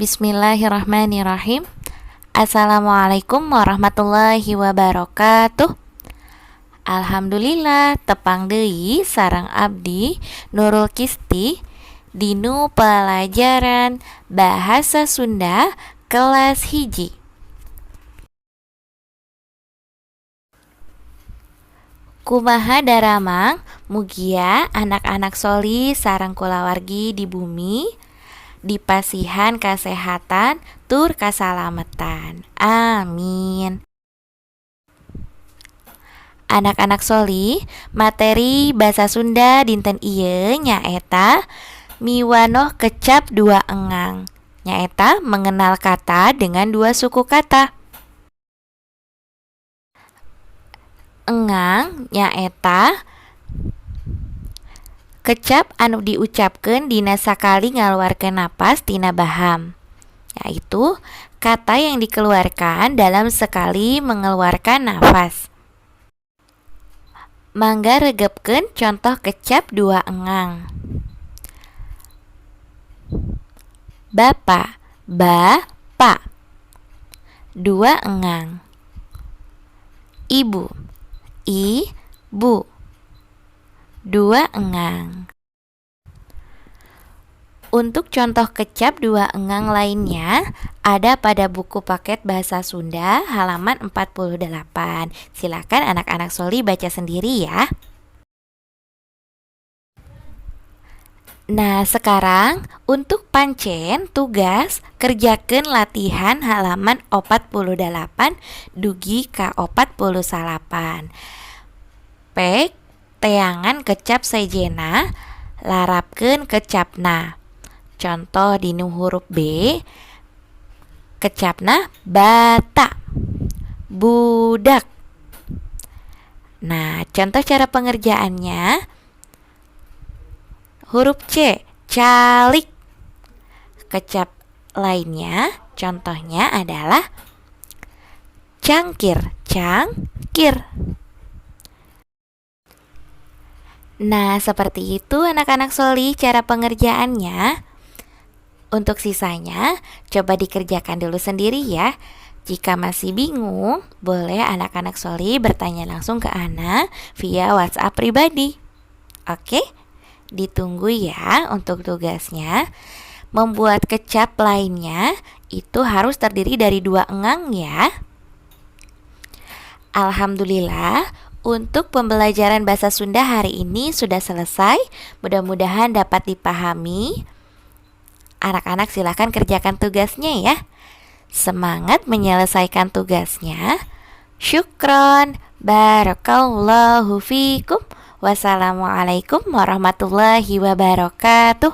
Bismillahirrahmanirrahim. Assalamualaikum warahmatullahi wabarakatuh. Alhamdulillah tepang deui sareng abdi Nurul Kisti dinu pelajaran Bahasa Sunda kelas 1. Kumaha daramang, mugia anak-anak soli sareng kulawargi di bumi dipasihan kasehatan tur kasalametan. Amin. Anak-anak soli, materi bahasa Sunda dinten ieu nyaeta miwanoh kecap dua engang, nyaeta mengenal kata dengan dua suku kata. Engang nyaeta kecap anu diucapkeun dina sakali ngaluarkeun napas tina baham, yaitu kata yang dikeluarkan dalam sekali mengeluarkan nafas. Mangga regepkeun contoh kecap dua engang. Bapa, ba, pa, dua engang. Ibu, i, bu, dua engang. Untuk contoh kecap dua engang lainnya ada pada buku paket Bahasa Sunda halaman 48. Silakan anak-anak soli baca sendiri ya. Nah, sekarang untuk pancen tugas kerjakan latihan halaman 48 dugi ka 49. Pek teangan kecap sejena, larapkeun kecapna. Contoh dinu huruf B, kecapna bata, budak. Nah, contoh cara pengerjaannya huruf C, calik. Kecap lainnya contohnya adalah cangkir, cangkir. Nah, seperti itu anak-anak soli cara pengerjaannya. Untuk sisanya, coba dikerjakan dulu sendiri ya. Jika masih bingung, boleh anak-anak soli bertanya langsung ke Ana via WhatsApp pribadi. Oke? Ditunggu ya untuk tugasnya. Membuat kecap lainnya itu harus terdiri dari dua engang ya. Alhamdulillah, untuk pembelajaran bahasa Sunda hari ini sudah selesai. Mudah-mudahan dapat dipahami. Anak-anak silahkan kerjakan tugasnya ya. Semangat menyelesaikan tugasnya. Syukron. Barakallahu fikum. Wassalamualaikum warahmatullahi wabarakatuh.